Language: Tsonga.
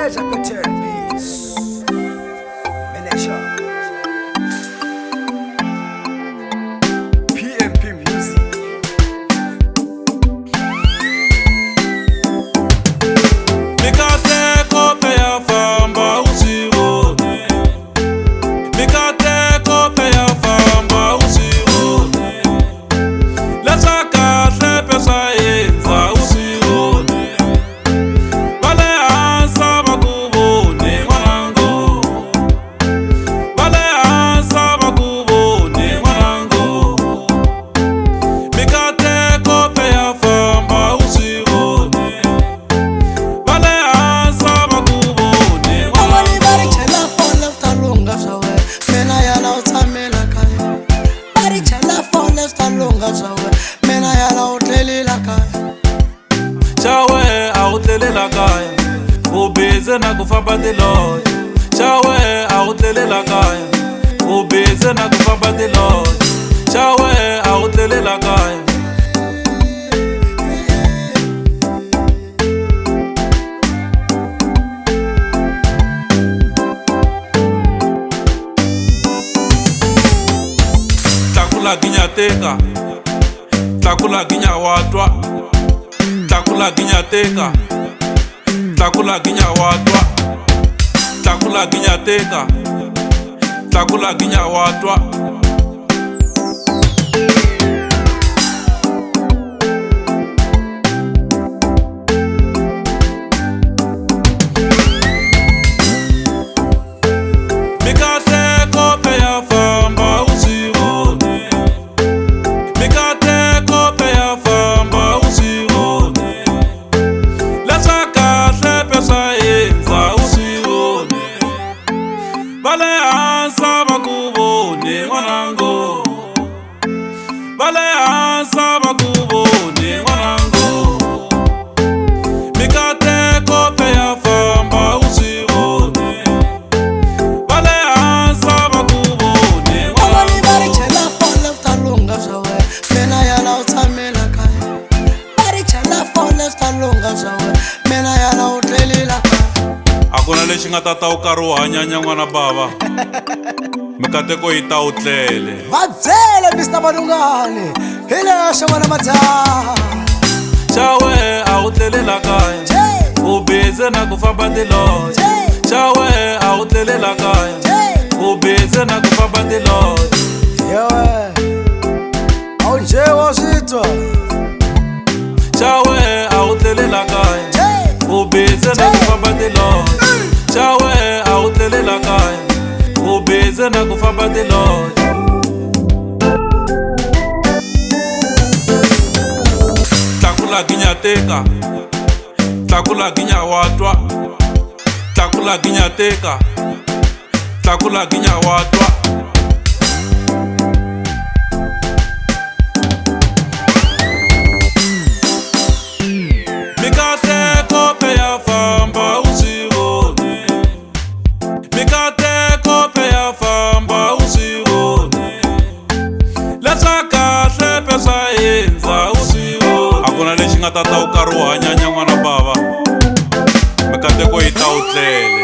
Pleasure Pattern Beats. Manager. PMP Music. Mikateko pe ya famba u swi voni. Mikateko pe ya famba u swi voni. Leswa kahle pe swa endza u swi voni. Va le hansi a va ku voni n'wanangu. Va le hansi a va ku voni n'wanangu. Mikateko pe ya famba u swi voni. Va le hansi a va ku voni Van'wani va ri n'wanangu. chela fole swi ta lungha swa wena, mina yala u tshamela kaya. Va ri chela fole swi ta lungha swa wena, mina yala u tlelela kaya. Xa wehe a wu tlelela kaya, u busy na ku famba tiloya. Xa wehe a wu tlelela kaya, u busy na ku famba tiloya. Xa wehe a wu tlelela kaya. Tlakula ginya teka, tlakula ginya wa twa. Tlakula ginya teka, tlakula ginya wa twa. Tlakula ginya teka, tlakula ginya wa twa. Mikateko pe ya famba u swi voni. Mikateko pe ya famba u swi voni. Leswa kahle pe swa endza u swi voni. Va le hansi a va ku voni n'wanangu. Va le hansi a va ku voni n'wanangu. Mikateko pe ya famba u swi voni. Va le hansi a va ku voni Van'wani va ri n'wanangu. chela fole swi ta lungha swa wena, mina yala u tshamela kaya. Va ri chela fole swi ta lungha swa wena, mina yala u tlelela kaya. A ku na lexi nga ta ta u karhi u hanyanya n'wana bava. Mikateko yi ta u tlele. Va byele Mr Madungane, hi leswo n'wana majaha. Xa wehe a wu tlelela kaya, Jay, u busy na ku famba tiloya. Jay, Xa wehe a wu tlelela kaya, Jay. u busy na ku famba tiloya. Yewe, a wu njhe wa swi twa. Xa wehe a wu tlelela kaya, Jay, u busy na ku famba tiloya. Xa wehe a wu tlelela kaya, u busy na ku famba tiloya. Tlakula ginya teka, tlakula ginya wa twa. Tlakula ginya teka, tlakula ginya wa twa. Mikateko pe ya famba u swi voni. Mikateko pe ya famba u swi voni. Leswa kahle pe swa endza u swi voni. A ku na lexi nga ta ta u karhi u hanyanya n'wana bava. Mikateko yi ta u tlele.